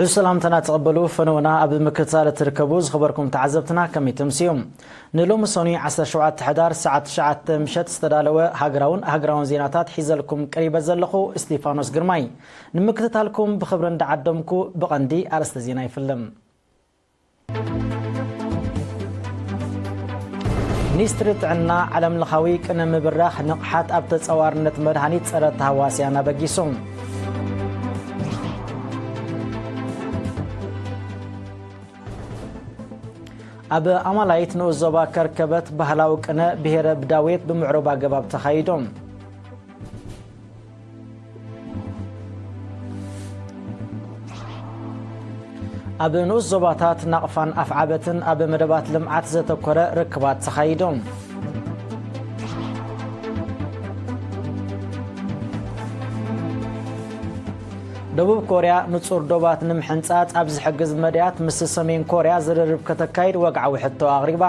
ብሰላምታና ተቐበሉ። ፈነውና ኣብ ምክትታል እትርከቡ ዝኸበርኩም ተዓዘብትና ከመይ ትምስዩ? ንሎሚ ሰኑይ ዓሰርተ ሸውዓተ ሕዳር ሰዓት ትሽዓተ ምሸት ዝተዳለወ ሃገራውን ሃገራውን ዜናታት ሒዘልኩም ቀሪበ ዘለኹ እስቲፋኖስ ግርማይ። ንምክትታልኩም ብኽብሪ እንዳዓደምኩ ብቐንዲ ኣርእስተ ዜና ይፍልም። ሚኒስትሪ ጥዕና ዓለምለኻዊ ቅነ ምብራኽ ንቕሓት ኣብ ተጻዋርነት መድሃኒት ጸረ ተሃዋስያን ኣበጊሱ። ኣብ ኣማላይት ንኡስ ዞባ ከርከበት ባህላዊ ቅነ ብሄረ ብዳዌት ብምዕሩብ ኣገባብ ተኻይዱ። ኣብ ንኡስ ዞባታት ናቕፋን ኣፍዓበትን ኣብ መደባት ልምዓት ዘተኮረ ርክባት ተኻይዱ። ደቡብ ኮርያ ንጹር ዶባት ንምሕንጻጽ ኣብ ዝሕግዝ መድያት ምስ ሰሜን ኮርያ ዝርርብ ከተካይድ ወግዓዊ ሕቶ ኣቕሪባ።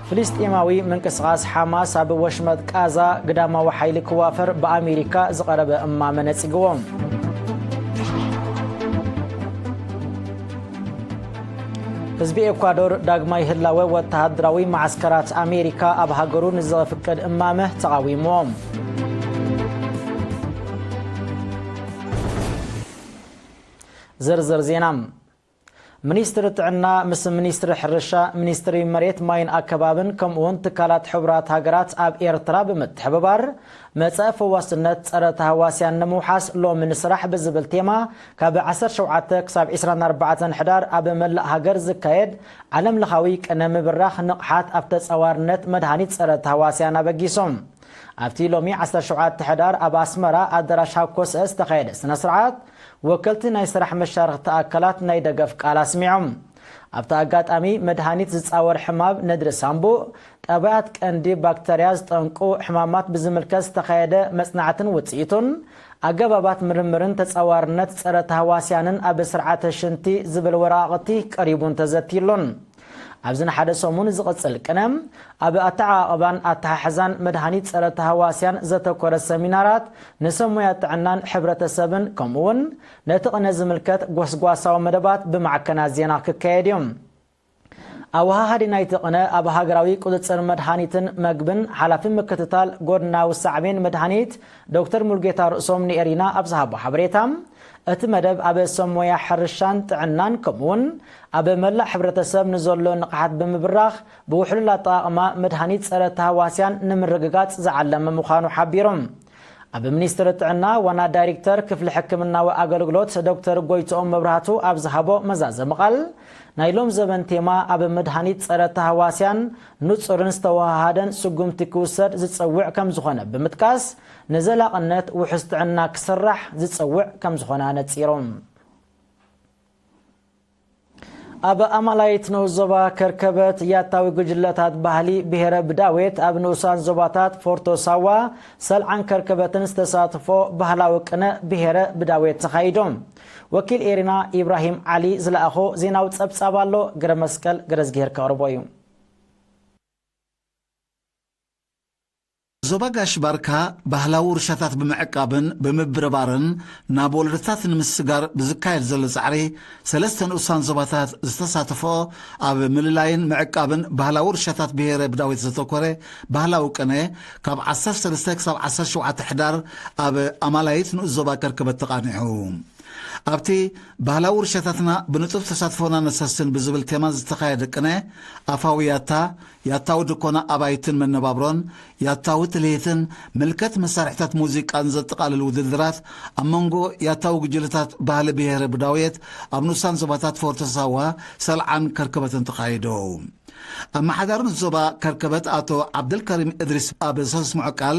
ፍልስጤማዊ ምንቅስቓስ ሓማስ ኣብ ወሽመጥ ቃዛ ግዳማዊ ሓይሊ ክዋፈር ብኣሜሪካ ዝቐረበ እማመ ነጺግዎ። ህዝቢ ኤኳዶር ዳግማይ ህላወ ወተሃደራዊ መዓስከራት ኣሜሪካ ኣብ ሃገሩ ንዘፍቅድ እማመ ተቓዊምዎ። ዝርዝር ዜና። ሚኒስትሪ ጥዕና ምስ ሚኒስትሪ ሕርሻ፣ ሚኒስትሪ መሬት ማይን ኣከባብን ከምኡውን ትካላት ሕቡራት ሃገራት ኣብ ኤርትራ ብምትሕብባር መጻኢ ፈዋስነት ጸረ ተሃዋስያን ንምውሓስ ሎሚ ንስራሕ ብዝብል ቴማ ካብ ዓሰርተ ሸውዓተ ክሳብ ዕስራን ኣርባዕተን ሕዳር ኣብ መላእ ሃገር ዝካየድ ዓለምለኻዊ ቅነ ምብራኽ ንቕሓት ኣብ ተጻዋርነት መድሃኒት ጸረ ተሃዋስያን ኣበጊሶም። ኣብቲ ሎሚ ዓሰርተ ሸውዓተ ሕዳር ኣብ ኣስመራ ኣዳራሽ ሃኮሰ ዝተኻየደ ስነ ስርዓት ወከልቲ ናይ ስራሕ መሻርኽቲ ኣካላት ናይ ደገፍ ቃል ኣስሚዖም። ኣብቲ ኣጋጣሚ መድሃኒት ዝጻወር ሕማም ነድሪ ሳምቡእ፣ ጠባያት ቀንዲ ባክተርያ ዝጠንቁ ሕማማት ብዝምልከት ዝተኻየደ መጽናዕትን ውጽኢቱን፣ ኣገባባት ምርምርን ተጻዋርነት ጸረ ተሃዋስያንን ኣብ ስርዓተ ሽንቲ ዝብል ወረቓቕቲ ቀሪቡን ተዘትይሉን። ኣብዚ ንሓደ ሰሙን ዝቕጽል ቅነ፣ ኣብ ኣተዓቓቕባን ኣተሓሕዛን መድሃኒት ጸረ ተሃዋስያን ዘተኮረ ሰሚናራት ንሰብ ሞያ ጥዕናን ሕብረተሰብን፣ ከምኡውን ነቲ ቅነ ዝምልከት ጎስጓሳዊ መደባት ብማዕከናት ዜና ክካየድ እዩ። ኣወሃሃዲ ናይቲ ቅነ ኣብ ሃገራዊ ቁጽጽር መድሃኒትን መግብን ሓላፊ ምክትታል ጎድናዊ ሳዕቤን መድሃኒት ዶክተር ሙልጌታ ርእሶም ንኤሪና ኣብ ዝሃቦ ሓበሬታ፣ እቲ መደብ ኣብ ሰብ ሞያ ሕርሻን ጥዕናን ከምኡውን ኣብ መላእ ሕብረተሰብ ንዘሎ ንቕሓት ብምብራኽ ብውሕሉል ኣጠቓቕማ መድሃኒት ጸረ ተሃዋስያን ንምርግጋጽ ዝዓለመ ምዃኑ ሓቢሮም። ኣብ ሚኒስትሪ ጥዕና ዋና ዳይሬክተር ክፍሊ ሕክምናዊ ኣገልግሎት ዶክተር ጎይትኦም መብራህቱ ኣብ ዝሃቦ መዛዘሚ ቃል፣ ናይ ሎም ዘበን ቴማ ኣብ መድሃኒት ጸረ ተሃዋስያን ንጹርን ዝተወሃሃደን ስጉምቲ ክውሰድ ዝጸውዕ ከም ዝኾነ ብምጥቃስ፣ ንዘላቕነት ውሑስ ጥዕና ክስራሕ ዝጸውዕ ከም ዝኾነ ኣነጺሮም። ኣብ ኣማላይት ንኡስ ዞባ ከርከበት ያታዊ ጉጅለታት ባህሊ ብሄረ ብዳዌት ኣብ ንኡሳን ዞባታት ፎርቶ ሳዋ፣ ሰልዓን ከርከበትን ዝተሳትፎ ባህላዊ ቅነ ብሄረ ብዳዌት ተኻይዶም። ወኪል ኤሪና ኢብራሂም ዓሊ ዝለኣኾ ዜናዊ ጸብጻብ ኣሎ፣ ገረ መስቀል ገረዝጊሄር ከቕርቦ እዩ። ዞባ ጋሽ ባርካ ባህላዊ ውርሻታት ብምዕቃብን ብምብርባርን ናብ ወለዶታት ንምስጋር ብዝካየድ ዘሎ ጻዕሪ፣ ሰለስተ ንኡሳን ዞባታት ዝተሳተፎ ኣብ ምልላይን ምዕቃብን ባህላዊ ውርሻታት ብሄረ ብዳዊት ዘተኮረ ባህላዊ ቅነ ካብ ዓሰርተ ሰለስተ ክሳብ ዓሰርተ ሸውዓተ ሕዳር ኣብ ኣማላይት ንኡስ ዞባ ከርከበት ተቓኒሑ። ኣብቲ ባህላዊ ውርሻታትና ብንጡፍ ተሳትፎና ነሰስን ብዝብል ቴማ ዝተኻየደ ቅነ፣ ኣፋዊ ያታ፣ ያታዊ ድኮና ኣባይትን መነባብሮን፣ ያታዊ ትልሂትን ምልከት መሳርሕታት ሙዚቃን ዘጠቓልል ውድድራት ኣብ መንጎ ያታዊ ጉጅለታት ባህሊ ብሄረ ብዳውየት ኣብ ንኡሳን ዞባታት ፎርቶ ሳዋ፣ ሰልዓን ከርከበትን ተኻይዶ። ኣመሓዳሪ ንዞባ ከርከበት ኣቶ ዓብደልከሪም እድሪስ ኣብ ዘስምዖ ቃል፣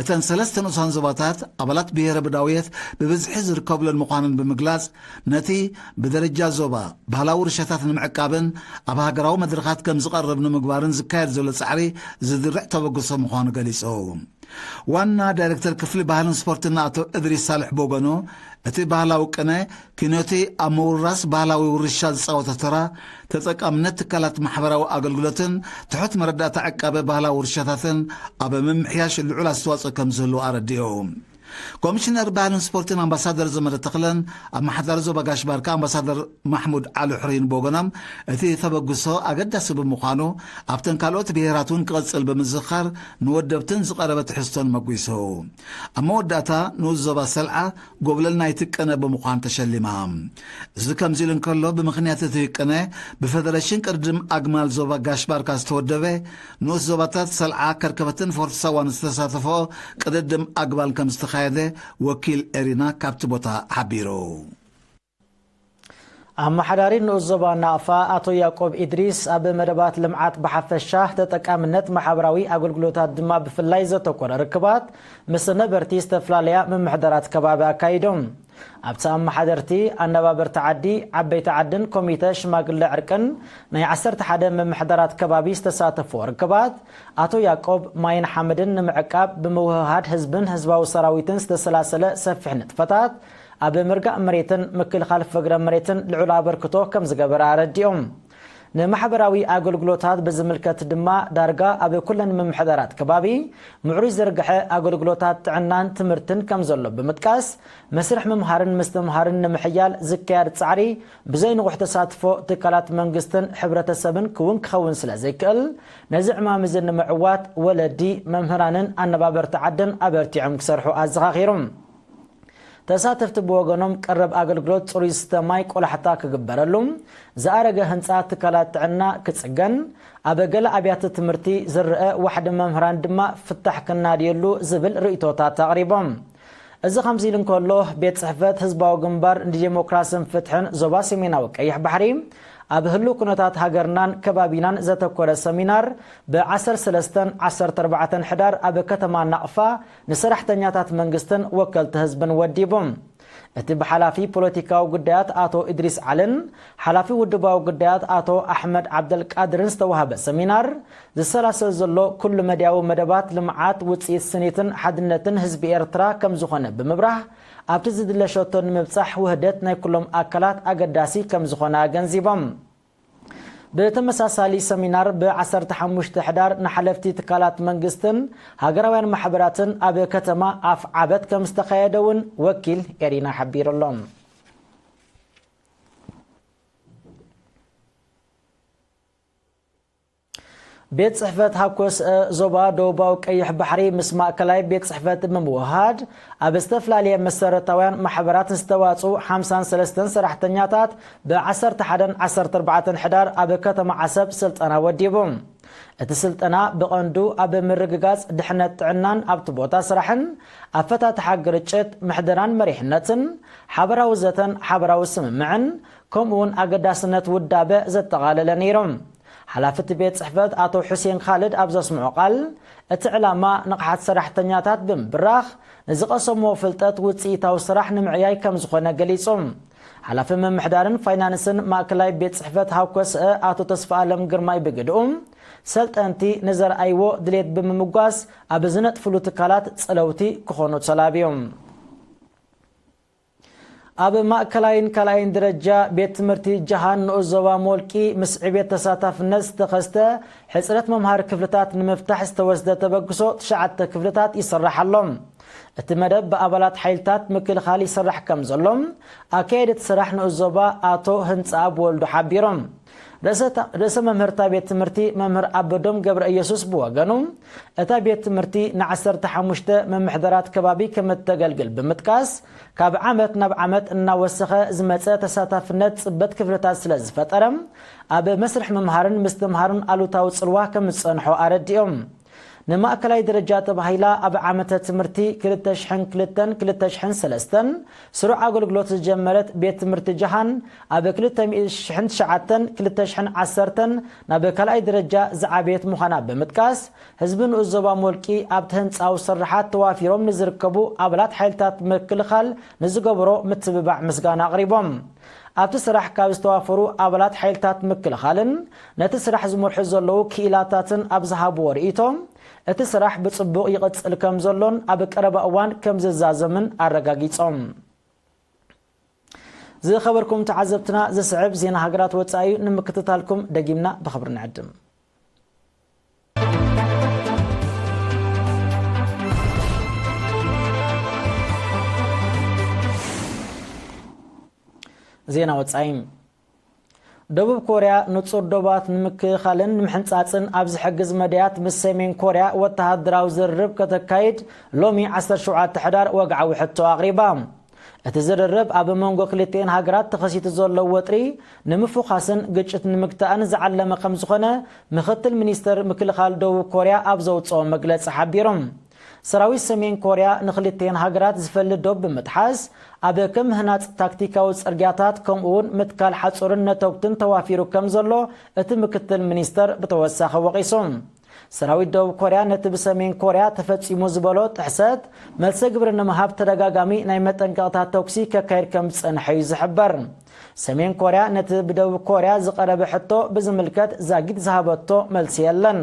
እተን ሰለስተ ንኡሳን ዞባታት ኣባላት ብሄረ ብዳውየት ብብዝሒ ዝርከብለን ምዃነን ብምግላጽ፣ ነቲ ብደረጃ ዞባ ባህላዊ ውርሻታት ንምዕቃብን ኣብ ሃገራዊ መድረኻት ከም ዝቐርብ ንምግባርን ዝካየድ ዘሎ ጻዕሪ ዝድርዕ ተበግሶ ምዃኑ ገሊጹ። ዋና ዳይሬክተር ክፍሊ ባህልን ስፖርትን ኣቶ እድሪስ ሳልሕ ቦገኖ፣ እቲ ባህላዊ ቅነ ኪኖቲ ኣብ ምውራስ ባህላዊ ውርሻ ዝፃወቶ ተራ፣ ተጠቃምነት ትካላት ማሕበራዊ ኣገልግሎትን ትሑት መረዳእታ ዕቃበ ባህላዊ ውርሻታትን ኣብ ምምሕያሽ ልዑል ኣስተዋፅኦ ከም ዝህልዎ ኣረዲኡ። ኮሚሽነር ባህልን ስፖርትን ኣምባሳደር ዘመደ ተኽለን ኣመሓዳሪ ዞባ ጋሽ ባርካ ኣምባሳደር ማሕሙድ ዓሊ ሕሩይን ብወገኖም፣ እቲ ተበግሶ ኣገዳሲ ብምዃኑ ኣብተን ካልኦት ብሄራት እውን ክቐፅል ብምዝኻር ንወደብትን ዝቐረበ ትሕዝቶን መጒሱ። ኣብ መወዳእታ ንኡስ ዞባ ሰልዓ ጎብለል ናይቲ ቅነ ብምዃን ተሸሊማ። እዚ ከምዚ ኢሉ እንከሎ፣ ብምኽንያት እቲ ቅነ ብፈደረሽን ቅድድም ኣግማል ዞባ ጋሽ ባርካ ዝተወደበ ንኡስ ዞባታት ሰልዓ፣ ከርከበትን ፎርት ሳዋን ዝተሳተፎ ቅድድም ኣግማል ከም ዝተኻየደ ወኪል ኤሪና ካብቲ ቦታ ሓቢሩ። ኣመሓዳሪ ንኡስ ዞባ ናቕፋ ኣቶ ያቆብ ኢድሪስ ኣብ መደባት ልምዓት ብሓፈሻ ተጠቃምነት ማሕበራዊ ኣገልግሎታት ድማ ብፍላይ ዘተኮረ ርክባት ምስ ነበርቲ ዝተፈላለያ ምምሕዳራት ከባቢ ኣካይዶም። ኣብቲ ኣመሓደርቲ፣ ኣነባበርቲ ዓዲ፣ ዓበይቲ ዓድን ኮሚተ ሽማግለ ዕርቅን ናይ ዓሰርተ ሓደ ምምሕዳራት ከባቢ ዝተሳተፎ ርክባት ኣቶ ያቆብ ማይን ሓመድን ንምዕቃብ ብምውህሃድ ህዝብን ህዝባዊ ሰራዊትን ዝተሰላሰለ ሰፊሕ ንጥፈታት ኣብ ምርጋእ መሬትን ምክልኻል ፍግረ መሬትን ልዑል ኣበርክቶ ከም ዝገበረ ኣረዲኦም። ንማሕበራዊ ኣገልግሎታት ብዝምልከት ድማ ዳርጋ ኣብ ኩለን ምምሕዳራት ከባቢ ምዕሩይ ዝርግሐ ኣገልግሎታት ጥዕናን ትምህርትን ከም ዘሎ ብምጥቃስ፣ መስርሕ ምምሃርን ምስትምሃርን ንምሕያል ዝካየድ ጻዕሪ ብዘይ ንቑሕ ተሳትፎ ትካላት መንግስትን ሕብረተሰብን ክውን ክኸውን ስለ ዘይክእል፣ ነዚ ዕማም እዚ ንምዕዋት ወለዲ፣ መምህራንን ኣነባበርቲ ዓድን ኣበርቲዖም ክሰርሑ ኣዘኻኺሩ። ተሳተፍቲ ብወገኖም፣ ቀረብ ኣገልግሎት፣ ጽሩይ ዝስተ ማይ፣ ቆላሕታ ክግበረሉ፣ ዝኣረገ ህንጻ ትካላት ጥዕና ክጽገን፣ ኣብ ገለ ኣብያተ ትምህርቲ ዝረአ ዋሕዲ መምህራን ድማ ፍታሕ ክናድየሉ ዝብል ርእይቶታት ኣቕሪቦም። እዚ ከምዚ ኢሉ እንከሎ፣ ቤት ጽሕፈት ህዝባዊ ግንባር ንዲሞክራስን ፍትሕን ዞባ ሰሜናዊ ቀይሕ ባሕሪ፣ ኣብ ህሉው ኩነታት ሃገርናን ከባቢናን ዘተኮረ ሰሚናር ብ ዓሰርተ ሰለስተን ዓሰርተ ኣርባዕተን ሕዳር ኣብ ከተማ ናቕፋ ንሰራሕተኛታት መንግስትን ወከልቲ ህዝብን ወዲቡ። እቲ ብሓላፊ ፖለቲካዊ ጉዳያት ኣቶ ኢድሪስ ዓልን ሓላፊ ውድባዊ ጉዳያት ኣቶ ኣሕመድ ዓብደልቃድርን ዝተዋህበ ሰሚናር፣ ዝሰላሰል ዘሎ ኩሉ መድያዊ መደባት ልምዓት ውፅኢት ስኒትን ሓድነትን ህዝቢ ኤርትራ ከም ዝኾነ ብምብራህ፣ ኣብቲ ዝድለ ሸቶ ንምብጻሕ ውህደት ናይ ኩሎም ኣካላት ኣገዳሲ ከም ዝኾነ ኣገንዚቦም። ብተመሳሳሊ ሰሚናር ብ ዓሰርተ ሓሙሽተ ሕዳር ንሓለፍቲ ትካላት መንግስትን ሃገራውያን ማሕበራትን ኣብ ከተማ ኣፍ ዓበት ከም ዝተኻየደ እውን ወኪል ኤሪና ሓቢሩ ኣሎ። ቤት ጽሕፈት ሃኮስአ ዞባ ደቡባዊ ቀይሕ ባሕሪ ምስ ማእከላይ ቤት ጽሕፈት ብምውሃድ፣ ኣብ ዝተፈላለየ መሰረታውያን ማሕበራት ዝተዋጽኡ ሓምሳን ሰለስተን ሰራሕተኛታት ብ ዓሰርተ ሓደን ዓሰርተ ኣርባዕተን ሕዳር ኣብ ከተማ ዓሰብ ስልጠና ወዲቡ። እቲ ስልጠና ብቐንዱ ኣብ ምርግጋጽ ድሕነት ጥዕናን ኣብቲ ቦታ ስራሕን፣ ኣፈታትሓ ግርጭት፣ ምሕደራን መሪሕነትን፣ ሓበራዊ ዘተን ሓበራዊ ስምምዕን፣ ከምኡውን ኣገዳስነት ውዳበ ዘጠቓለለ ነይሩ። ሓላፊ እቲ ቤት ጽሕፈት ኣቶ ሑሴን ካልድ ኣብ ዘስምዖ ቃል፣ እቲ ዕላማ ንቕሓት ሰራሕተኛታት ብምብራኽ፣ ንዝቐሰምዎ ፍልጠት ውጽኢታዊ ስራሕ ንምዕያይ ከም ዝኾነ ገሊጹ። ሓላፊ ምምሕዳርን ፋይናንስን ማእከላይ ቤት ጽሕፈት ሃኮስአ ኣቶ ተስፋኣለም ግርማይ ብግድኡ፣ ሰልጠንቲ ንዘርኣይዎ ድሌት ብምምጓስ ኣብ ዝነጥፍሉ ትካላት ጸለውቲ ክኾኑ ተላብዮም። ኣብ ማእከላይን ካልኣይን ደረጃ ቤት ትምህርቲ ጀሃን ንኡስ ዞባ ሞልቂ ምስ ዕቤት ተሳታፍነት ዝተኸስተ ሕጽረት መምሃሪ ክፍልታት ንምፍታሕ ዝተወስደ ተበግሶ ትሽዓተ ክፍልታት ይስራሕ ኣሎ። እቲ መደብ ብኣባላት ሓይልታት ምክልኻል ይስራሕ ከም ዘሎ ኣካየዲ እቲ ስራሕ ንኡስ ዞባ ኣቶ ህንጻኣብ ወልዱ ሓቢሮም። ርእሰ ታ-፣ ርእሰ መምህር እታ ቤት ትምህርቲ መምህር ኣበዶም ገብረ ኢየሱስ ብወገኑ፣ እታ ቤት ትምህርቲ ንዓሰርተ ሓሙሽተ ምምሕዳራት ከባቢ ከም እተገልግል ብምጥቃስ፣ ካብ ዓመት ናብ ዓመት እናወሰኸ ዝመጸ ተሳታፍነት ጽበት ክፍልታት ስለ ዝፈጠረ፣ ኣብ መስርሕ ምምሃርን ምስትምሃርን ኣሉታዊ ጽልዋ ከም ዝጸንሖ ኣረዲኦም። ንማእከላይ ደረጃ ተባሂላ ኣብ ዓመተ ትምህርቲ ክልተ ሽሕን ክልተን ክልተ ሽሕን ሰለስተን ስሩዕ ኣገልግሎት ዝጀመረት ቤት ትምህርቲ ጀሃን፣ ኣብ ክልተ ሽሕን ትሽዓተን ክልተ ሽሕን ዓሰርተን ናብ ካልኣይ ደረጃ ዝዓበየት ምዃና ብምጥቃስ፣ ህዝቢ ንኡስ ዞባ ሞልቂ ኣብቲ ህንጻዊ ስርሓት ተዋፊሮም ንዝርከቡ ኣባላት ሓይልታት ምክልኻል ንዝገበሮ ምትብባዕ ምስጋና ኣቕሪቦም። ኣብቲ ስራሕ ካብ ዝተዋፈሩ ኣባላት ሓይልታት ምክልኻልን ነቲ ስራሕ ዝመርሑ ዘለዉ ክኢላታትን ኣብ ዝሃብዎ ርእይቶ፣ እቲ ስራሕ ብጽቡቕ ይቕጽል ከም ዘሎን ኣብ ቀረባ እዋን ከም ዝዛዘምን ኣረጋጊጾም። ዝኸበርኩም ተዓዘብትና፣ ዝስዕብ ዜና ሃገራት ወጻኢ እዩ። ንምክትታልኩም ደጊምና ብኽብሪ ንዕድም። ዜና ወጻኢ። ደቡብ ኮርያ ንጹር ዶባት ንምክልኻልን ንምሕንጻጽን ኣብ ዝሕግዝ መድያት ምስ ሰሜን ኮርያ ወተሃደራዊ ዝርርብ ከተካይድ ሎሚ ዓሰርተ ሸውዓተ ሕዳር ወግዓዊ ሕቶ ኣቕሪባ። እቲ ዝርርብ ኣብ መንጎ ክልቲኤን ሃገራት ተኸሲቱ ዘሎ ወጥሪ ንምፍዃስን ግጭት ንምግታእን ዝዓለመ ከም ዝኾነ ምኽትል ሚኒስተር ምክልኻል ደቡብ ኮርያ ኣብ ዘውጽኦ መግለጺ ሓቢሮም። ሰራዊት ሰሜን ኮርያ ንክልቲኤን ሃገራት ዝፈሊ ዶብ ብምጥሓስ ኣብ ከም ምህናጽ ታክቲካዊ ጽርግያታት ከምኡ እውን ምትካል ሓጹርን ነተጉትን ተዋፊሩ ከም ዘሎ እቲ ምክትል ሚኒስተር ብተወሳኺ ወቒሱ። ሰራዊት ደቡብ ኮርያ ነቲ ብሰሜን ኮርያ ተፈጺሙ ዝበሎ ጥሕሰት መልሰ ግብሪ ንምሃብ ተደጋጋሚ ናይ መጠንቀቕታ ተኩሲ ከካይድ ከም ዝጸንሐ እዩ ዝሕበር። ሰሜን ኮርያ ነቲ ብደቡብ ኮርያ ዝቐረበ ሕቶ ብዝምልከት ዛጊት ዝሃበቶ መልሲ የለን።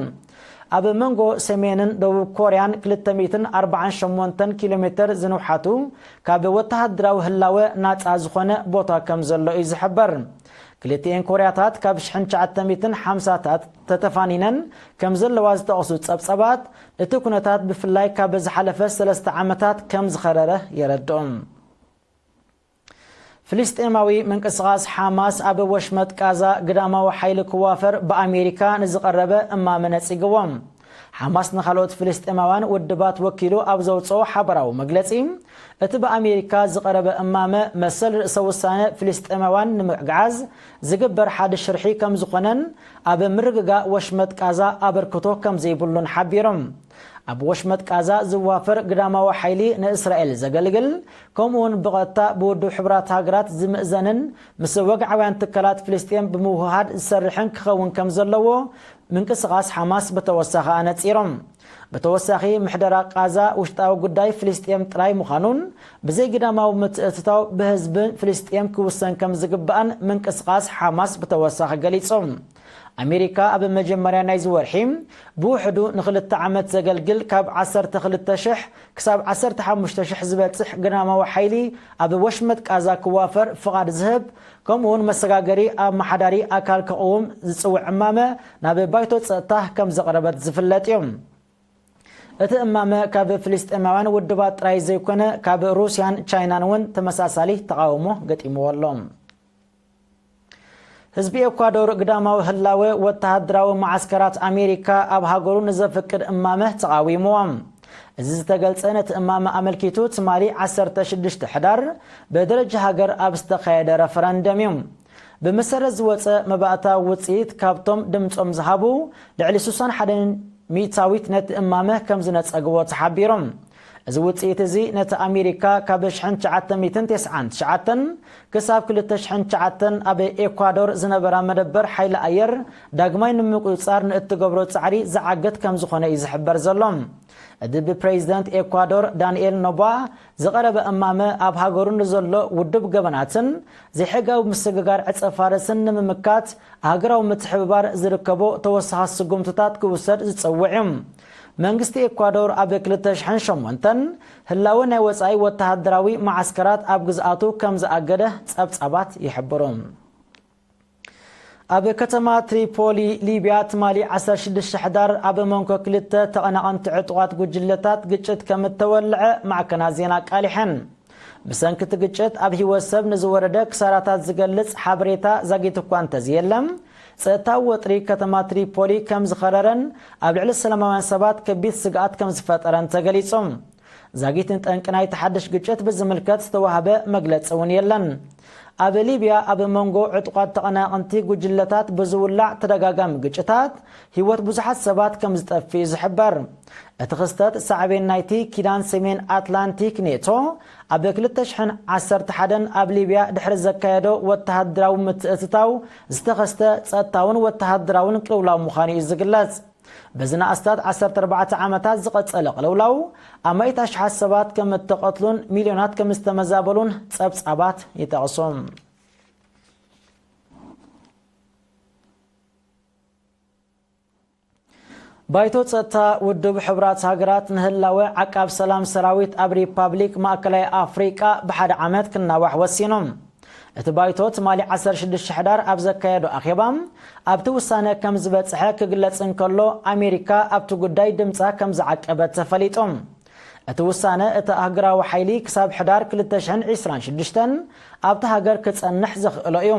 ኣብ መንጎ ሰሜንን ደቡብ ኮርያን ክልተ ሚእትን ኣርባዓን ሸሞንተን ኪሎ ሜተር ዝንውሓቱ ካብ ወተሃደራዊ ህላወ ናጻ ዝኾነ ቦታ ከም ዘሎ እዩ ዝሕበር። ክልቲኤን ኮርያታት ካብ ሽሕን ትሽዓተ ሚእትን ሓምሳታት ተተፋኒነን ከም ዘለዋ ዝጠቕሱ ጸብጸባት፣ እቲ ኩነታት ብፍላይ ካብ ዝሓለፈ ሰለስተ ዓመታት ከም ዝኸረረ የረድኦም። ፍልስጤማዊ ምንቅስቓስ ሓማስ ኣብ ወሽመጥ ቃዛ ግዳማዊ ሓይሊ ክዋፈር ብኣሜሪካ ንዝቐረበ እማመ ነጺግዎ። ሓማስ ንኻልኦት ፍልስጤማውያን ውድባት ወኪሉ ኣብ ዘውጽኦ ሓበራዊ መግለጺ፣ እቲ ብኣሜሪካ ዝቐረበ እማመ መሰል ርእሰ ውሳነ ፍልስጤማውያን ንምግዓዝ ዝግበር ሓደ ሽርሒ ከም ዝኾነን ኣብ ምርግጋእ ወሽመጥ ቃዛ ኣበርክቶ ከም ዘይብሉን ሓቢሮም። ኣብ ወሽመጥ ቃዛ ዝዋፈር ግዳማዊ ሓይሊ ንእስራኤል ዘገልግል፣ ከምኡውን ብቐጥታ ብውድብ ሕቡራት ሃገራት ዝምእዘንን ምስ ወግዓውያን ትካላት ፍልስጤም ብምውህሃድ ዝሰርሕን ክኸውን ከም ዘለዎ ምንቅስቓስ ሓማስ ብተወሳኺ ኣነጺሮም። ብተወሳኺ ምሕደራ ቃዛ ውሽጣዊ ጉዳይ ፍልስጤም ጥራይ ምዃኑን ብዘይ ግዳማዊ ምትእትታው ብህዝብን ፍልስጤም ክውሰን ከም ዝግባእን ምንቅስቓስ ሓማስ ብተወሳኺ ገሊጹ። ኣሜሪካ ኣብ መጀመርያ ናይዚ ወርሒ ብውሕዱ ንኽልተ ዓመት ዘገልግል ካብ ዓሰርተ ክልተ ሽሕ ክሳብ ዓሰርተ ሓሙሽተ ሽሕ ዝበጽሕ ግዳማዊ ሓይሊ ኣብ ወሽመጥ ቃዛ ክዋፈር ፍቓድ ዝህብ፣ ከምኡውን መሰጋገሪ ኣመሓዳሪ ኣካል ክቕውም ዝጽውዕ እማመ ናብ ባይቶ ጸጥታ ከም ዘቕረበት ዝፍለጥ እዩ። እቲ እማመ ካብ ፍልስጤማውያን ውድባት ጥራይ ዘይኮነ ካብ ሩስያን ቻይናን እውን ተመሳሳሊ ተቓውሞ ገጢምዎ ኣሎ። ህዝቢ ኤኳዶር ግዳማዊ ህላወ ወተሃደራዊ መዓስከራት ኣሜሪካ ኣብ ሃገሩ ንዘፍቅድ እማመ ተቓዊምዎ። እዚ ዝተገልጸ ነቲ እማመ ኣመልኪቱ ትማሊ ዓሰርተ ሽዱሽተ ሕዳር ብደረጃ ሃገር ኣብ ዝተኻየደ ረፈረንደም እዩ። ብመሰረት ዝወጸ መባእታዊ ውጽኢት ካብቶም ድምጾም ዝሃቡ ልዕሊ ስሳን ሓደን ሚእታዊት ነቲ እማመ ከም ዝነጸግዎ ተሓቢሩ። እዚ ውጽኢት እዚ ነቲ ኣሜሪካ ካብ ሽሕን ትሽዓተ ሚእትን ተስዓን ትሽዓተን ክሳብ ክልተ ሽሕን ትሽዓተን ኣብ ኤኳዶር ዝነበራ መደበር ሓይሊ ኣየር ዳግማይ ንምቁጽጻር ንእትገብሮ ጻዕሪ ዝዓግት ከም ዝኾነ እዩ ዝሕበር ዘሎ። እቲ ብፕሬዚደንት ኤኳዶር ዳንኤል ኖባ ዝቐረበ እማመ ኣብ ሃገሩ ንዘሎ ውዱብ ገበናትን ዘይሕጋዊ ምስግጋር ዕጸ ፋርስን ንምምካት ሃገራዊ ምትሕብባር ዝርከቦ ተወሳኺ ስጉምትታት ክውሰድ ዝጸውዕ እዩ። መንግስቲ ኤኳዶር ኣብ ክልተ ሽሕን ሸሞንተን ህላወ ናይ ወጻኢ ወተሃደራዊ መዓስከራት ኣብ ግዝኣቱ ከም ዝኣገደ ጸብጻባት ይሕብሩ። ኣብ ከተማ ትሪፖሊ ሊብያ ትማሊ ዓሰርተ ሽዱሽተ ሕዳር ኣብ መንጎ ክልተ ተቐናቐንቲ ዕጡቓት ጉጅለታት ግጭት ከም እተወልዐ ማዕከናት ዜና ኣቃሊሐን። ብሰንኪ እቲ ግጭት ኣብ ህይወት ሰብ ንዝወረደ ክሳራታት ዝገልጽ ሓበሬታ ዛጊት እኳ እንተዘየለ፣ ጸጥታዊ ወጥሪ ከተማ ትሪፖሊ ከም ዝኸረረን ኣብ ልዕሊ ሰላማውያን ሰባት ከቢድ ስግኣት ከም ዝፈጠረን ተገሊጹ። ዛጊትን ጠንቂ ናይቲ ሓድሽ ግጭት ብዝምልከት ዝተዋህበ መግለጺ እውን የለን። ኣብ ሊብያ ኣብ መንጎ ዕጡቓት ተቐናቐንቲ ጉጅለታት ብዝውላዕ ተደጋጋሚ ግጭታት ህይወት ብዙሓት ሰባት ከም ዝጠፍእ እዩ ዝሕበር። እቲ ክስተት ሳዕቤን ናይቲ ኪዳን ሰሜን ኣትላንቲክ ኔቶ ኣብ ክልተ ሽሕን ዓሰርተ ሓደን ኣብ ሊብያ ድሕሪ ዘካየዶ ወተሃደራዊ ምትእትታው ዝተኸስተ ጸጥታውን ወተሃደራውን ቅልውላው ምዃኑ እዩ ዝግለጽ። በዚ ንኣስታት ዓሰርተ ኣርባዕተ ዓመታት ዝቐጸለ ቅልውላው ኣማኢት ኣሽሓት ሰባት ከም እተቐትሉን ሚልዮናት ከም ዝተመዛበሉን ጸብጻባት ይጠቕሱ። ባይቶ ጸጥታ ውድብ ሕቡራት ሃገራት ንህላወ ዓቃብ ሰላም ሰራዊት ኣብ ሪፓብሊክ ማእከላይ ኣፍሪቃ ብሓደ ዓመት ክናዋሕ ወሲኑ። እቲ ባይቶ ትማሊ ዓሰርተ ሽዱሽተ ሕዳር ኣብ ዘካየዶ ኣኼባ ኣብቲ ውሳነ ከም ዝበጽሐ ክግለጽ እንከሎ፣ ኣሜሪካ ኣብቲ ጉዳይ ድምጻ ከም ዝዓቀበት ተፈሊጡ። እቲ ውሳነ እቲ ኣህግራዊ ሓይሊ ክሳብ ሕዳር ክልተ ሽሕን ዕስራን ሽዱሽተን ኣብቲ ሃገር ክጸንሕ ዘኽእሎ እዩ።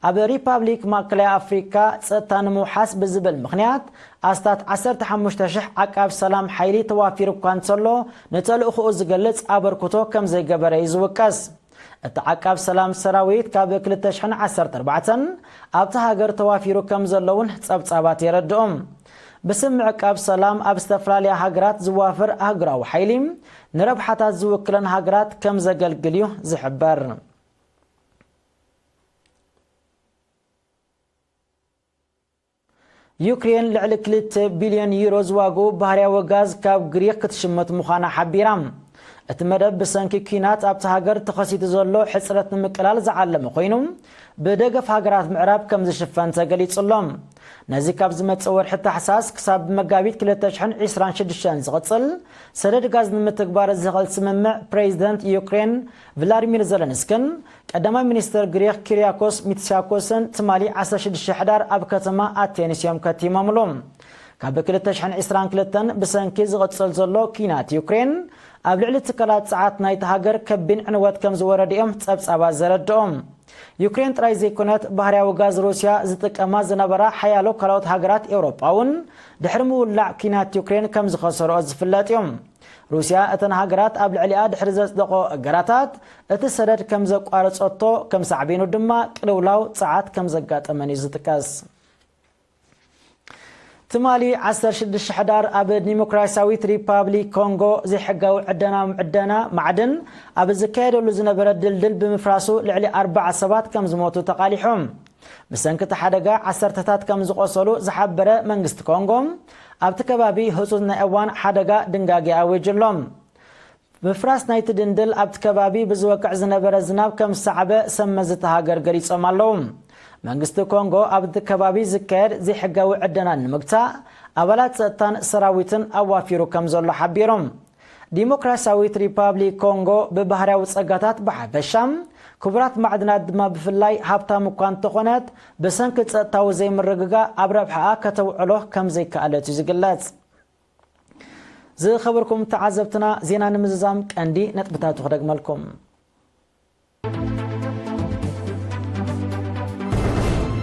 ኣብ ሪፓብሊክ ማእከላይ ኣፍሪካ ጸጥታ ንምውሓስ ብዝብል ምኽንያት ኣስታት ዓሰርተ ሓሙሽተ ሽሕ ዓቃብ ሰላም ሓይሊ ተዋፊሩ እኳ እንተሎ፣ ንተልእኾኡ ዝገልጽ ኣበርክቶ ከም ዘይገበረ እዩ ዝውቀስ። እቲ ዓቃብ ሰላም ሰራዊት ካብ ክልተ ሽሕን ዓሰርተ ኣርባዕተን ኣብቲ ሃገር ተዋፊሩ ከም ዘሎ እውን ጸብጻባት የረድኡ። ብስም ምዕቃብ ሰላም ኣብ ዝተፈላለያ ሃገራት ዝዋፈር ኣህጉራዊ ሓይሊ ንረብሓታት ዝውክለን ሃገራት ከም ዘገልግል እዩ ዝሕበር። ዩክሬን ልዕሊ ክልተ ቢልዮን ዩሮ ዝዋግኡ ባህርያዊ ጋዝ ካብ ግሪክ ክትሽምት ምዃና ሓቢራ። እቲ መደብ ብሰንኪ ኲናት ኣብቲ ሃገር ተኸሲቱ ዘሎ ሕጽረት ንምቅላል ዝዓለመ ኮይኑ፣ ብደገፍ ሃገራት ምዕራብ ከም ዝሽፈን ተገሊጹ ኣሎ። ነዚ ካብ ዝመጽእ ወርሒ ታሕሳስ ክሳብ መጋቢት ክልተ ሽሕን ዕስራን ሽዱሽተን ዝቕጽል ሰደድ ጋዝ ንምትግባር ዘኽእል ስምምዕ ፕሬዚደንት ዩክሬን ቭላዲሚር ዘለንስክን ቀዳማይ ሚኒስተር ግሪክ ኪሪያኮስ ሚትሲያኮስን ትማሊ ዓሰርተ ሽዱሽተ ሕዳር ኣብ ከተማ ኣቴንስ እዮም ከቲሞምሉ። ካብ ክልተ ሽሕን ዕስራን ክልተን ብሰንኪ ዝቕጽል ዘሎ ኲናት ዩክሬን ኣብ ልዕሊ ትካላት ጸዓት ናይቲ ሃገር ከቢድ ዕንወት ከም ዝወረደ እዮም ጸብጻባት ዘረድኦም። ዩክሬን ጥራይ ዘይኮነት፣ ባህርያዊ ጋዝ ሩስያ ዝጥቀማ ዝነበራ ሓያሎ ካልኦት ሃገራት ኤውሮጳ እውን ድሕሪ ምውላዕ ኲናት ዩክሬን ከም ዝኸሰርኦ ዝፍለጥ እዩ። ሩስያ እተን ሃገራት ኣብ ልዕሊኣ ድሕሪ ዘጽደቆ እገዳታት እቲ ሰደድ ከም ዘቋረጸቶ፣ ከም ሳዕቤኑ ድማ ቅልውላው ጸዓት ከም ዘጋጠመን እዩ ዝጥቀስ። ትማሊ ዓሰርተ ሽዱሽተ ሕዳር ኣብ ዲሞክራሲያዊት ሪፓብሊክ ኮንጎ ዘይሕጋዊ ዕደና ዕደና ማዕድን ኣብ ዝካየደሉ ዝነበረ ድልድል ብምፍራሱ ልዕሊ ኣርባዓ ሰባት ከም ዝሞቱ ተቓሊሑ። ብሰንኪ እቲ ሓደጋ ዓሰርተታት ከም ዝቖሰሉ ዝሓበረ መንግስቲ ኮንጎ፣ ኣብቲ ከባቢ ህጹጽ ናይ እዋን ሓደጋ ድንጋጌ ኣዊጁ ኣሎ። ምፍራስ ናይቲ ድንድል ኣብቲ ከባቢ ብዝወቅዕ ዝነበረ ዝናብ ከም ዝሰዓበ ሰብ መዚ እታ ሃገር ገሊጾም ኣለዉ። መንግስቲ ኮንጎ ኣብቲ ከባቢ ዝካየድ ዘይሕጋዊ ዕደና ንምግታእ ኣባላት ጸጥታን ሰራዊትን ኣዋፊሩ ከም ዘሎ ሓቢሩ። ዲሞክራሲያዊት ሪፓብሊክ ኮንጎ ብባህርያዊ ጸጋታት ብሓፈሻ፣ ክቡራት ማዕድናት ድማ ብፍላይ ሃብታም እኳ እንተኾነት፣ ብሰንኪ ጸጥታዊ ዘይምርግጋእ ኣብ ረብሓኣ ከተውዕሎ ከም ዘይከኣለት እዩ ዝግለጽ። ዝኸበርኩም ተዓዘብትና፣ ዜና ንምዝዛም ቀንዲ ነጥብታቱ ክደግመልኩም።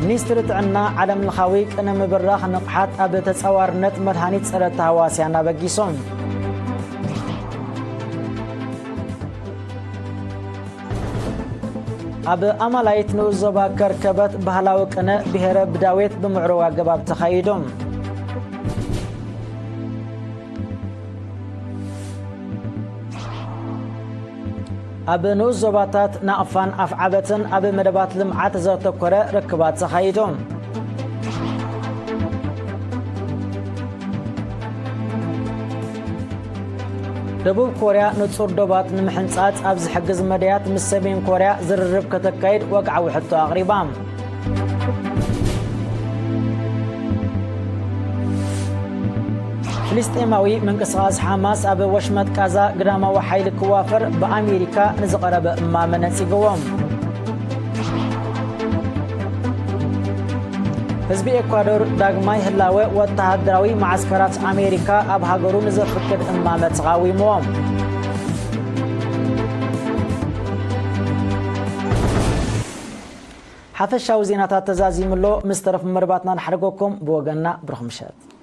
ሚኒስትሪ ጥዕና፣ ዓለም ለኻዊ ቅነ ምብራኽ ንቕሓት ኣብ ተጻዋርነት መድሃኒት ጸረ ተሃዋስያን ኣበጊሱ። ኣብ ኣማላይት ንኡስ ዞባ ከርከበት ባህላዊ ቅነ ብሄረ ብዳዌት ብምዕሩግ ኣገባብ ተኻይዱ። ኣብ ንኡስ ዞባታት ናቕፋን ኣፍዓበትን ኣብ መደባት ልምዓት ዘተኮረ ርክባት ተኻይዱ። ደቡብ ኮርያ ንጹር ዶባት ንምሕንጻጽ ኣብ ዝሕግዝ መዳያት ምስ ሰሜን ኮርያ ዝርርብ ከተካይድ ወግዓዊ ሕቶ ኣቕሪባ። ፍልስጤማዊ ምንቅስቓስ ሓማስ ኣብ ወሽመጥ ቃዛ ግዳማዊ ሓይሊ ክዋፈር ብኣሜሪካ ንዝቐረበ እማመ ነጺግዎ። ህዝቢ ኤኳዶር ዳግማይ ህላወ ወተሃደራዊ መዓስከራት ኣሜሪካ ኣብ ሃገሩ ንዘፍቅድ እማመ ተቓዊምዎ። ሓፈሻዊ ዜናታት ተዛዚሙ ኣሎ። ምስ ተረፉ መደባትና ንሓድገኩም። ብወገንና ብሩኽ ምሸት።